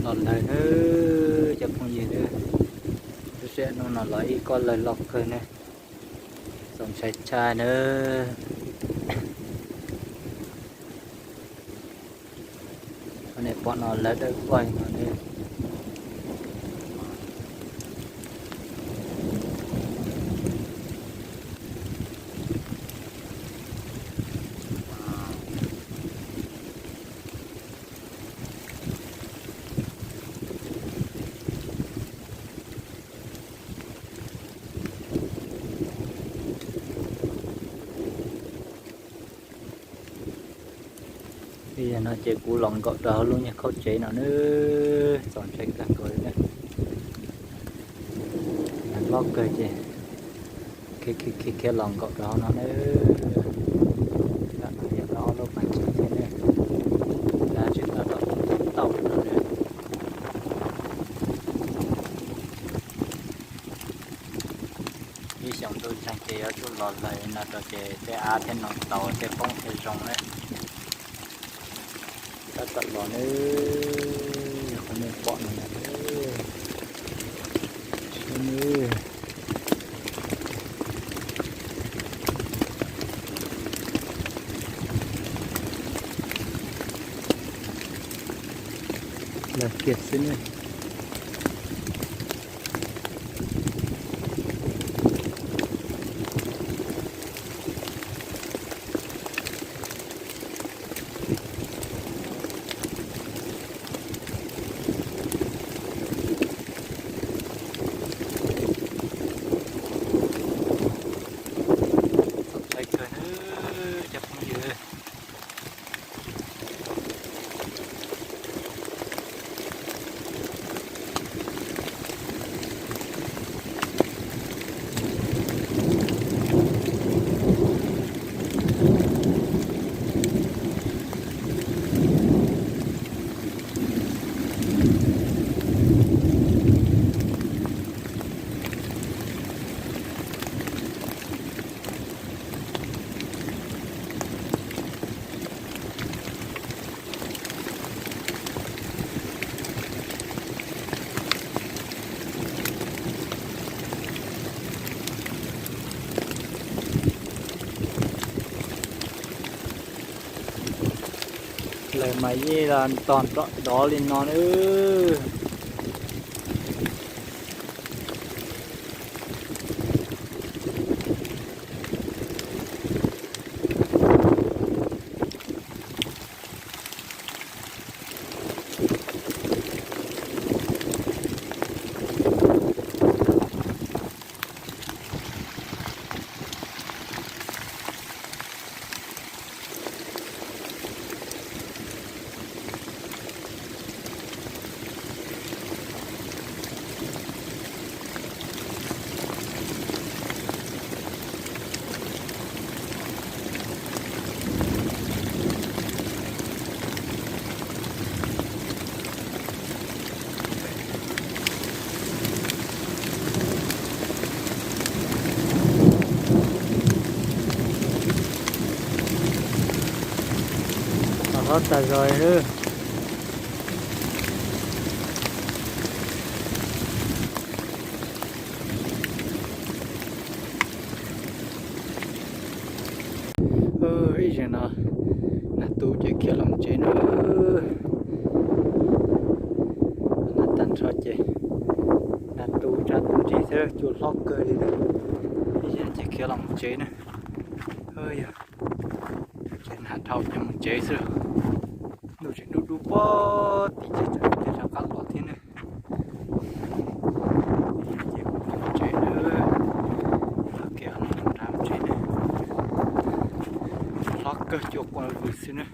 Los lawg na, cov phooj ywg na, lub sij hawm hnub no los ib kob lawg loj kawg na, txaus ntshai tshaj na. Qhov nej pom no lawv dawb paug no na. Ib yam no ces kuv los nkaum rau hauv lub nyuag khaub tsev no na, txaus ntshai kawg nkaus li na. Lawv loj kawg ces khiav khiav khiav los nkaum rau hauv no na. Tam no yog lawv ob lub pas tsev thiab na, lawv tseem tab tom tau no na. Ib xyoos ntuj ntseeg ces yuav tsum los lawm no rau ces tej av thiaj no tau thiaj poob thiaj zoo na. Tab tom los na, yog qhov nej pom no na. Sib nws lawv kiag xwb ne. Txaus ntshai kawg na cov phooj ywg. Lawv mas yeej los ntog nrov dov li no na. Hlob tas zog li. Ib zaug no nag tu ces khiav los tsev na. Nag tag nrho ces nag tu tshav tu ntsis xwb, cua hlob kawg li na. Ib zaug ces khiav los tsev na. Yog tsev nag dhau ces mus tsev xwb. Ntuj tseem dub dub pog tim ces tseem rov qab los thiab na. Ces kuv los tsev na, los kiag nram tsev na. Hlob kawg, cua quaj vwm xwb na.